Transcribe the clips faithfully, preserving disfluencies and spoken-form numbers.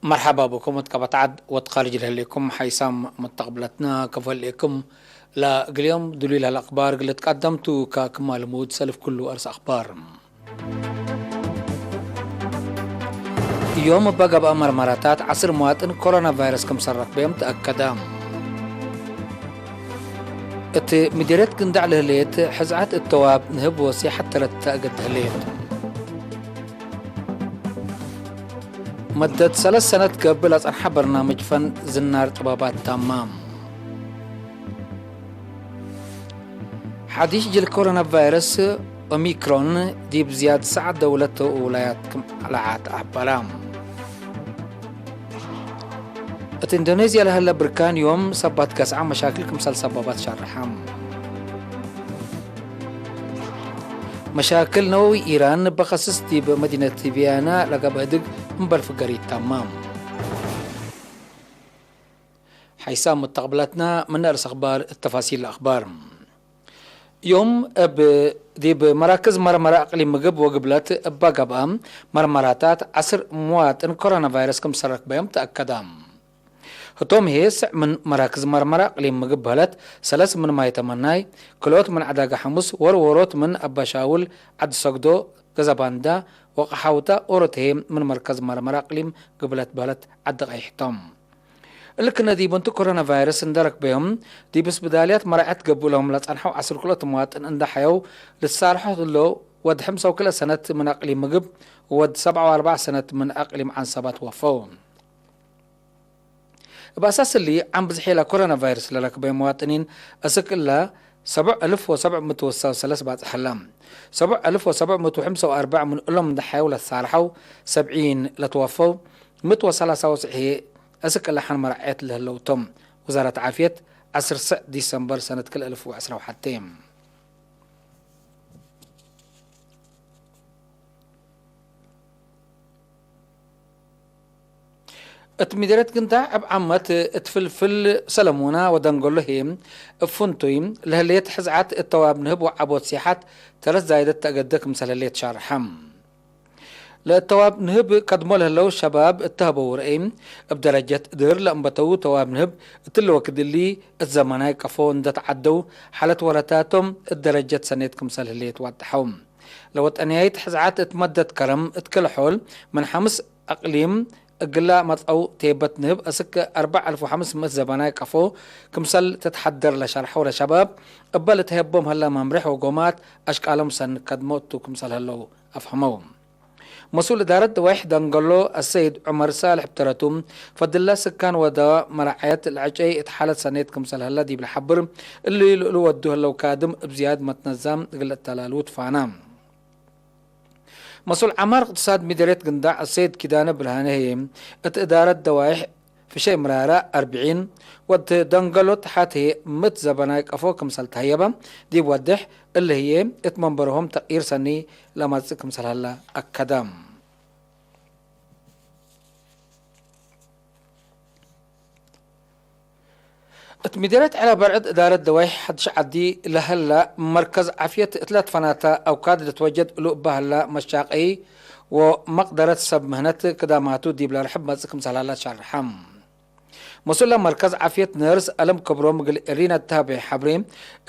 መርሐባ ብኩም እት ቀበት ዐድ ወእት ካርጅ ለህሌኩም ሓይሳም መተቅብለትና፣ ከፎ ህሌኩም ለእግል ዮም ድሉይ ለህለ አክባር እግል ልትቀደም ቱ። ከክማ ልሙድ ሰልፍ ክሉ አርስ አክባር። ዮም እበ ገብአ መርመራታት ዐስር መዋጥን ኮሮና ቫይረስ ክምሰል ረክበዮም ተአከደ። እት ምዲርየት ግንዳዕ ለህሌት ሕዝዓት እተዋብ ንህብ ወሴሐት ተረት ተአገድ ህሌት። መደት ሰለስ ሰነት ገብእ ለጸንሐ በርናምጅ ፈን ዝናር ጥበባት ታማም። ሐዲሽ ጅል ኮሮና ቫይረስ ኦሚክሮን ዲብ ዝያድ ሰዓት ደውለት ወውላያት ክም ለዓት አበራ። እት ኢንዶኔዝያ ለሀለ ብርካን ዮም ሰባት ገስዐ መሻክል ክምሰል ሰበባት ሸርሐ። መሻክል ነወዊ ኢራን በከስስ ዲብ መዲነት ቪየና ለገብአ ህድግ እምበል ፍገር ይታማ። ሐይሳም መተቅብላትና ምን አርስ አክባር እት ተፋሲል ለአክባር። ዮም እብ ዲብ መራክዝ መርመራ እቅሊም ምግብ ወግብለት እባ ገብአ መርመራታት ዐስር መዋጥን ኮሮና ቫይረስ ክምሰል ረክበዮም ተአከደ። ህቶም ህዬ ስዕ ምን መራክዝ መርመራ እቅሊም ምግብ በህለት ሰለስ ምን ማይ ተመናይ፣ ክልኦት ምን ዐዳገ ሐሙስ፣ ወርወሮት ምን አባሻውል፣ ዐዲ ሰግዶ፣ ገዘባንዳ ወቀሓውታ፣ ኦሮት ህዬ ምን መርከዝ መርመራ እቅሊም ግብለት በህለት ዐዲ ቀይሕ ቶም። እሊ ክነ ዲብ እንቱ ኮሮና ቫይረስ እንደ ረክበዮም፣ ዲብ እስብዳልያት መራዐት ገብእ ለሆም ለጸንሐው ዐስር ክልኦት መዋጥን እንደ ሐየው ልትሳርሖ ህለው፣ ወድ ሕምሰው ክልኤ ሰነት ምን አቅሊም ምግብ፣ ወድ ሰብዓ ወአርበዕ ሰነት ምን አቅሊም ዐንሰባት ወፈው። እብ አሳስ እሊ፣ ዐም ብዝሕ ለኮሮና ቫይረስ ለረክበ መዋጥኒን፣ አስክ እለ ሰቡዕ አልፍ ወሰቡዕ ምእት ወሰው ሰለስ ባጽሕ ህለ። ሰቡዕ አልፍ ወሰቡዕ ምእት ወሕምሰው ወአርበዕ ምን እሎም እንደ ሐየው ለትሳርሐው፣ ሰብዒን ለትወፈው፣ ምእት ወሰላሳ ወስዕ ህዬ አስክ እለ ሐን መራዐየት ለህለው ቶም። ውዛረት ዓፍየት፣ ዐስር ሰዕ ዲሰምበር ሰነት ክልኤ አልፍ ወዕስራ ወሐቴ። እት ምዲርየት ግንዳዕ እብ ዓመት እት ፍልፍል ሰለሙና ወደንገሎ ህዬ፣ እብ ፍንቱይ ለህሌት ሕዝዓት እተዋብ ንህብ ወዐቦት ሲሓት ተረት ዛይደት ተአገደ ክምሰል ህሌት ሻርሐ። ለእተዋብ ንህብ ከድሞ ለህለው ሸባብ እተሀበው ረአይ፣ እብ ደረጀት ድር ለእንበተው ተዋብ ንህብ እትሊ ወክድ እሊ እት ዘመናይ ቀፎ እንደ ተዐደው፣ ሓለት ወረታቶም እት ደረጀት ሰኔት ክምሰል ህሌት ዋድሐው። ለወጠንያይት ሕዝዓት እት መደት ከረም እት ክል ሖል ምን ሐምስ አቅሊም እግላ መጽአው ቴበት ንህብ አስክ አርበዕ አልፍ ወሐምስ ምእት ዘበናይ ቀፎ ክምሰል ትትሐደር ለሸርሐው ለሸባብ፣ እበ ልትሀየቦም ሀላ መምሬሕ ወጎማት አሽቃሎም ሰኒ ከድሞ እቱ ክምሰል ህለው አፍሀመው። መስኡል እዳረት ደዋይሕ ደንገሎ አሰይድ ዑመር ሳልሕ ብተረቱ፣ ፈድለ ስካን ወደዋ መራዐየት ለዐጨይ እት ሓለት ሰኔት ክምሰል ህለ ዲብ ለሐብር፣ እሊ ልእሉ ወዱ ህለው ካድም እብ ዝያድ መትነዛም እግል ለአተላልዉ ትፋና። መስኡል ዐማር እቅትሳድ ምዲርየት ግንዳዕ አሰይድ ኪዳነ ብርሃነ ህዬ፣ እት እዳረት ደዋይሕ ፍሸይ ምራራ አርብዒን፣ ወእት ደንገሎ ተሓት ህዬ ምእት ዘበናይ ቀፎ ክምሰል ተሀየበ ዲብ ወዴሕ፣ እሊ ህዬ እት መንበርሆም ተቅዪር ሰኒ ለመጽእ ክምሰል ሀለ አከደ። እት ምዲርየት ዐለ በርዕድ እዳረት ደዋይሕ ሐድሽ ዐዲ ለሀላ መርከዝ ዓፍየት እት ለትፈናተ አውካድ ልትወጀድ እሉ እበ ሀላ መሻቀዪ ወመቅደረት ሰብ ምህነት ክዳማቱ ዲብ ለርሕብ መጽእ ክምሰል ሀለ ሸርሐ። መስኡለ መርከዝ ዓፍየት ነርስ አለም ክብሮም እግል ኤሪና ተሀቤ ሐብሬ፣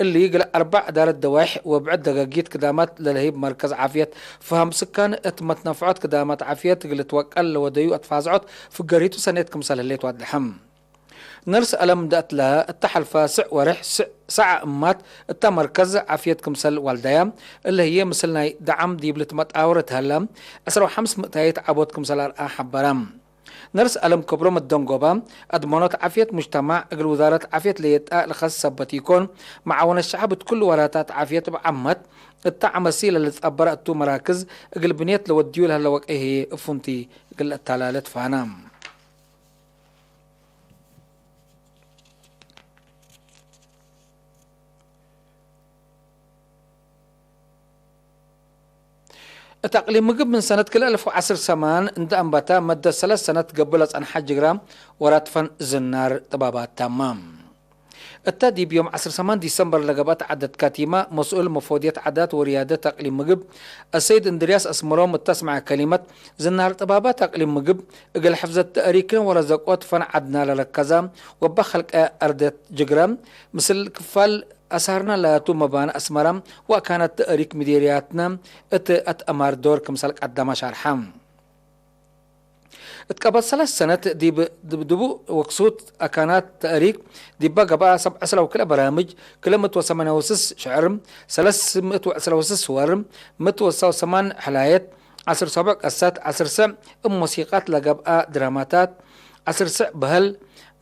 እሊ እግል አርበዕ እዳረት ደዋይሕ ወብዕድ ደገጊት ክዳማት ለለህይብ መርከዝ ዓፍየት፣ ፈሀም ስካን እት መትነፍዖት ክዳማት ዓፍየት እግል ልትወቀል ለወደዩ አትፋዝዖት ፍገሪቱ ሰኔት ክምሰል ህሌት ዋድሐ። ነርስ አለም እንደ አትለ እተ ሐልፈ ስዕ ወሬሕ ስዕ ሰዐ እማት እተ መርከዝ ዓፍየት ክምሰል ዋልዳያ፣ እለ ህዬ ምስል ናይ ደዓም ዲብ ልትመጣወር እት ሀለ፣ ዕስራ ወሐምስ ምእታይት ዐቦት ክምሰል አርአ ሐበረ። ነርስ አለም ክብሮም እት ደንጎበ፣ አድመኖት ዓፍየት ሙጅተማዕ እግል ውዛረት ዓፍየት ለየጣ ለከስ ሰበት ኢኮን፣ መዓወነት ሸዐብ እት ኩሉ ወላታት ዓፍየት እብ ዓመት እተ ዐመሲ ለልትጸበረ እቱ መራክዝ እግል ብንየት ለወድዩ ለሀለ ወቀይ ህዬ እብ ፍንቱይ እግል ለአተላለ ትፋና። እት አቅሊም ምግብ ምን ሰነት ክልኤ አልፍ ወዐስር ሰማን እንደ አንበተ፣ መደት ሰለስ ሰነት ገብእ ለጸንሐ ጅግራ ወራትፈን ዝናር ጥባባት ታማም። እተ ዲብ ዮም ዐስር ሰማን ዲሰምበር ለገብአት ዐደት ከቲመ፣ መስኡል መፎድየት ዓዳት ወርያደት አቅሊም ምግብ፣ አሰይድ እንድርያስ አስመሮም እተ አስመዐ ከሊመት፣ ዝናር ጥባባት አቅሊም ምግብ፣ እግል ሕፍዘት ተእሪክነ ወረዘቆት ፈን ዐድና ለረከዘ፣ ወበ ኸልቀ አርደት ጅግረ፣ ምስል ክፋል አሳርነ ላቱ መባነ አስመረ ወአካናት ተእሪክ ምዴርያትነ እት አትአማር ዶር ክምሰል ቀደመ ሸርሐ። እት ቀበት ሰለስ ሰነት ዲብ ድብድቡ ወክሱት አካናት ተእሪክ ዲበ ገብአ ሰብ ዕስራ ወክልኤ በራምጅ፣ ክልኤ ምእት ወሰማንያ ወስስ ሽዕር፣ ሰለስ ምእት ወዕስራ ወስስ ስወር፣ ምእት ወሰማንያ ወሰማን ሕላየት፣ ዐስር ሰቦዕ ቀሰት፣ ዐስር ስዕ እብ ሞሲቀት ለገብአ ድራማታት፣ ዐስር ስዕ በህል፣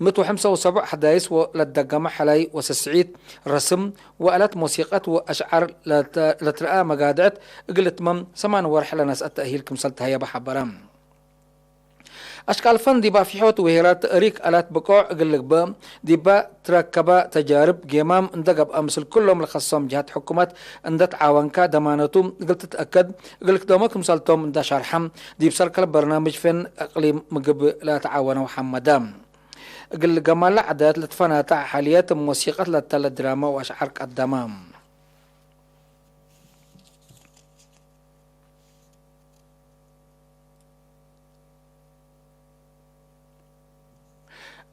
ምእት ወሐምሳ ወሰቦዕ ሐዳይስ ወለትደገመ ሕላይ ወሰስዒት፣ ረስም ወአላት ሞሲቀት ወአሽዓር ለተ-፣ ለትረአ መጋድዕት እግል ልትመም ሰማን ወርሕ ለነስአ ተእሂል ክምሰል ተሀየበ ሐበረ። አሽቃል ፈን ዲብ አፍሖት ወሄራት ተእሪክ አላት ብቆዕ እግል ልግበእ ዲበ ትረከበ ተጃርብ ጌማም እንደ ገብአ ምስል ክሎም ለከሶም ጀሃት ሕኩመት እንደ ተዓወንከ ደማነቱ እግል ትትአከድ እግል ክደሞ ክምሰልቶም እንደ ሸርሐ፣ ዲብ ሰርከል በርናምጅ ፈን እቅሊም ምግብ ለተዓወነው ሐመደ። እግል ገማለ ዐዳት ለትፈናተ ሐልየት ሞሲቀት ለተለ ድራመ ወአሽዓር ቀደመ።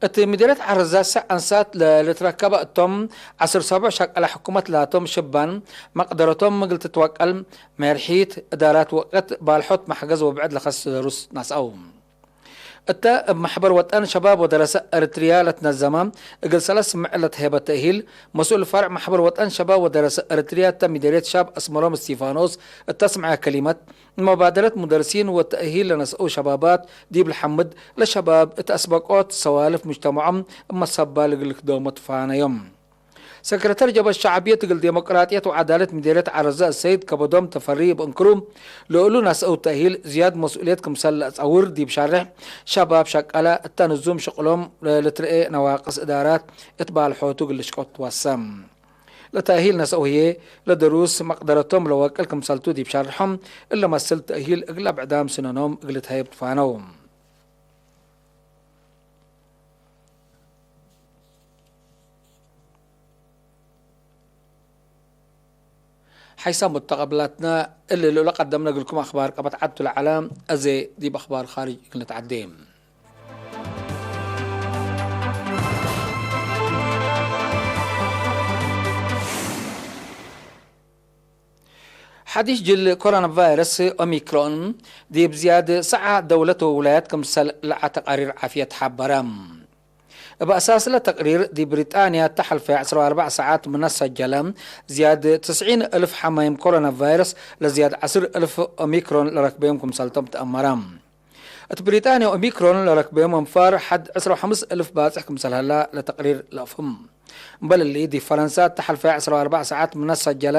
እት ምዴርየት ዐረዛ ሰዕ አንሳት ለልትረከበ እቶም ዐስር ሰቦዕ ሸቀለ ሕኩመት ላቶም ሽባን መቅደረቶም እግል ትትወቀል፣ ሜርሒት፣ እዳራት ወቅት፣ ባልሖት መሕገዝ ወብዕድ ለከስ ደሩስ ነስአው። እተ እብ መሕበር ወጠን ሸባብ ወደረሰ ኤረትርያ ለትነዘመ እግል ሰለስ ምዕል ለተሄበ ተእሂል፣ መስኡል ፈርዕ መሕበር ወጠን ሸባብ ወደረሰ ኤረትርያ እተ ምዴርየት ሻብ አስመሮም እስቲፋኖስ እተ አስምዐ ከሊመት፣ መባደረት ሙደርሲን ወተእሂል ለነስአው ሸባባት ዲብ ለሐምድ፣ ለሸባብ እት አስበቆት ሰዋልፍ ሙጅተመዖም እብ መሰባል እግል ልክደሞ ትፋነዮም። ሰክረተር ጀብሀት ሸዕብየት እግል ዴሞቅራጥየት ወዐዳለት ምዴርየት ዐረዘ አሰይድ ከበዶም ተፈሪ እብ እንክሩ፣ ለእሉ ነስአው ተእሂል ዝያድ መስኡልየት ክምሰል ለአጸውር ዲብ ሸርሕ፣ ሸባብ ሸቀለ እተ ንዙም ሽቅሎም ለልትረኤ ነዋቅስ እዳራት እት ባልሖቱ እግል ልሽቀው ትወሰ። ለተእሂል ነስአው ህዬ፣ ለደሩስ መቅደረቶም ለወቅል ክምሰልቱ ዲብ ሸርሖም፣ እለ መስል ተእሂል እግል አብዕዳም ስነኖም እግል ልትሀየብ ትፋነው። ሐይሳም ሙተቀብላትነ፣ እሊ ለእሉ ቀደምነ እግልኩም አክባር ቀበት ዐድቱ ለዐለ፣ አዜ ዲብ አክባር ካርጅ እግል ንትዐዴ። ሐዲስ ጅል ኮሮና ቫይረስ ኦሚክሮን ዲብ ዝያድ ሰዓ ደውለት ወውላያት ክምሰል ለዐ ተቃሪር ዓፍየት ሐበረ። እብ አሳስለ ተቅሪር፣ ዲብ ብሪጣንያ እተ ሐልፈ ዐስር ወአርበዕ ሰዓት ምነ ሰጀለ ዝያድ ትስዒን እልፍ ሐማይም ኮሮና ቫይረስ ለዝያድ ዐስር እልፍ ኦሚክሮን ለረክበዮም ክምሰልቶም ተአመረ። እት ብሪጣንያ ኦሚክሮን ለረክበዮም አንፋር ሐድ ዕስራ ወሐምስ እልፍ ባጽሕ ክምሰል ሀላ ለተቅሪር ለአፍህም። እምበል እሊ፣ ዲብ ፈረንሳ እተ ሐልፈ ዐስር ወአርበዕ ሰዓት ምነ ሰጀለ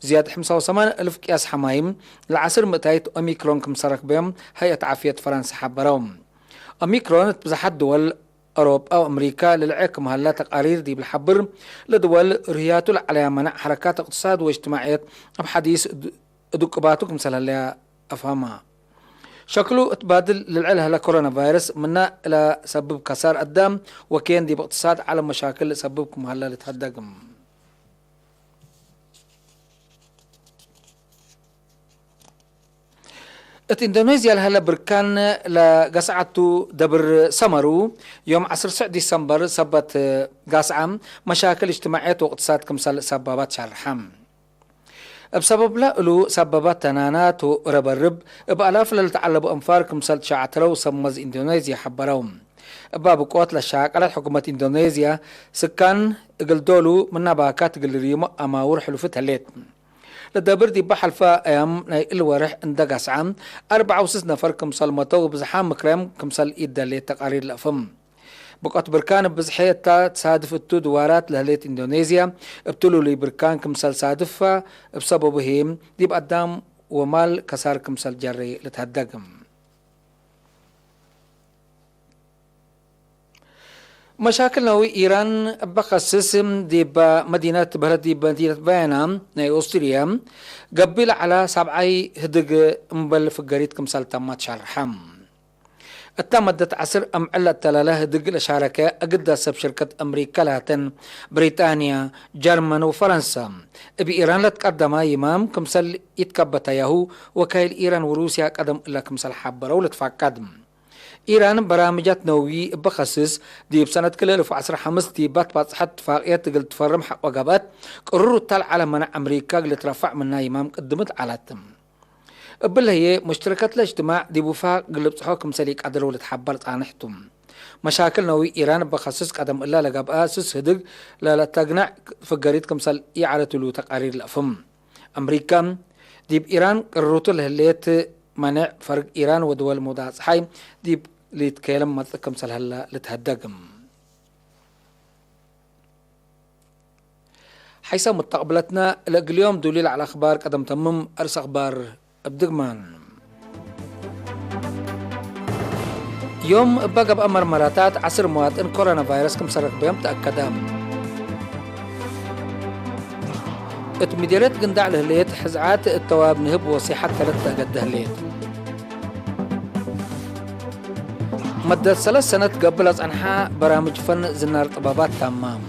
ዝያድ ሐምሳ ወሰማን እልፍ ቅያስ ሐማይም ለዐስር ምእታይት ኦሚክሮን ክምሰል ረክበዮም ሀይአት ዓፍየት ፈረንሳ ሐበረው። ኦሚክሮን እት ብዝሓት ድወል አውሮጳ ወአምሪካ ለልዐ ክም ሀላ ተቃሪር ዲብ ለሐብር፣ ለድወል ርህያቱ ለዐለያ መናዕ ሐረካት እቅትሳድ ወእጅትማዕየት እብ ሐዲስ እድ-፣ እድቁባቱ ክምሰል ሀለያ አፍሀመ። ሸክሉ እት ባድል ለልዐ ለሀለ ኮሮና ቫይረስ ምነ ለሰብብ ከሳር አዳም ወኬን ዲብ እቅትሳድ ዐለም መሻክል ለሰብብ ክም ሀለ ልትሀደግ። እት ኢንዶኔዝያ ለሀለ ብርካን ለገስዐቱ ደብር ሰመሩ፣ ዮም ዐስር ስዕ ዲሰምበር ሰበት ጋስዐ መሻክል እጅትማዕየት ወእቅትሳድ ክምሰል ሰባባት ሸርሐ። እብ ሰበብለ እሉ ሰበባት ተናናት ወረበርብ፣ እብ አላፍ ለልትዐለቡ አንፋር ክምሰል ትሸዐተረው ሰብ መዝ ኢንዶኔዝያ ሐበረው። እበ ብቆት ለሻቀለት ሕኩመት ኢንዶኔዝያ፣ ስካን እግል ዶሉ ምነ ባካት እግል ልርዩሞ አማውር ሕሉፍት ህሌት። ለደብር ዲበ ሐልፈ አያም ናይ እሊ ወርሕ እንደ ጋስዐ፣ አርበዕ ወስስ ነፈር ክምሰል መተው ወብዝሓም ምክረም ክምሰል ኢደሌት ተቃሪር ለአፍህም። ብቆት ብርካን እብ ብዝሐ እታ ትሳድፍ እቱ ድዋራት ለህሌት ኢንዶኔዝያ፣ እብ ትሉሉይ ብርካን ክምሰል ሳድፈ፣ እብ ሰበቡ ህይ ዲብ አዳም ወማል ከሳር ክምሰል ጀሬ ልትሀደግ። መሻክል ነዊ ኢራን እበ ከስስ ዲብ መዲነት በህለት ዲብ መዲነት ቫየና ናይ ኦስትርያ ገብእ ለዐለ ሳብዓይ ህድግ እምበል ፍገሪት ክምሰል ተመ ትሸርሐ። እታ መደት ዐስር አምዕል ለአተላለ ህድግ ለሻረከ አግደ ሰብ ሽርከት አምሪከ ላተን፣ ብሪጣንያ፣ ጀርመን ወፈረንሰ፣ እብ ኢራን ለትቀደመ ይማም ክምሰል ኢትከበተያሁ፣ ወካይል ኢራን ወሩስያ ቀደም እለ ክምሰል ሐበረው ልትፋቀድ። ኢራን በራምጃት ነውዊ እበ ከስስ፣ ዲብ ሰነት ክልኤ አልፍ ወዐስር ሐምስ ዲብ ባትባጽሐት እትፋቅየት እግል ትፈርም ሐቆ ገብአት፣ ቅሩር እታ ለዐለ መነዕ አምሪካ እግል ልትረፈዕ ምና ይማም ቅድምት ዐለት። እብለ ህዬ፣ ሙሽተረከት ለእጅትማዕ ዲብ ውፋቅ እግል ልብጽሖ ክምሰል ኢቀድረው ልትሐበር ጻንሕ ቱ። መሻክል ነውዊ ኢራን እበ ከስስ ቀደም እለ ለገብአ ስስ ህድግ ለለአተግነዕ ፍገሪት ክምሰል ኢዐለት እሉ ተቃሪር ለአፍህም። አምሪካ፣ ዲብ ኢራን ቅርሩቱ ለህሌት መኔዕ ፈርግ ኢራን ወድወል መውዳዕ ጸሓይ ዲብ ልትከየለም መጽእ ክምሰል ሀለ ልትሀደግ። ሐይሰ ሙተቅብለትነ ለእግል ዮም ዱሊ ለዐለ አክባር ቀደም ተምም። አርስ አክባር እብ ድግማን። ዮም እበ ገብአ መርመራታት ዐስር መዋጥን ኮሮና ቫይረስ ክምሰል ረክበዮም ተአከደ። እት ምዴርየት ግንዳዕ ለህሌት ሕዝዓት እተዋብ ንህብ ወሲሐት ተለት ተአገደ ህሌት። መደት ሰለስ ሰነት ገብእ ለጸንሐ በራምጅ ፈን ዝናር ጥባባት ታማም።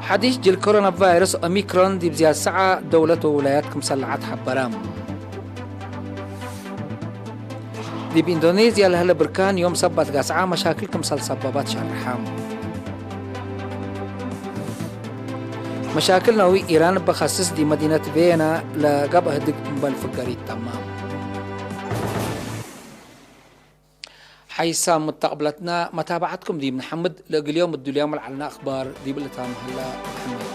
ሐዲስ ጅል ኮሮና ቫይረስ ኦሚክሮን ዲብ ዝያድ ሰዓ ደውለት ወውላያት ክምሰል ለዐት ሐበረ። ዲብ ኢንዶኔዝያ ለህለ ብርካን ዮም ሰባት ጋስዓ መሻክል ክምሰል ሰበባት ሸርሐ። መሻክል ነውዊ ኢራን እበ ከስስ ዲብ መዲነት ቬና ለገብአ ህድግ እምበል ፍገሪት ተማም። ሐይሳም ሙተቅብለትና መታብዐትኩም ዲብ ነሐምድ። ለእግል ዮም እዱልያም ለዐልና አክባር ዲብ ልታም ሀላ ነሐምድ።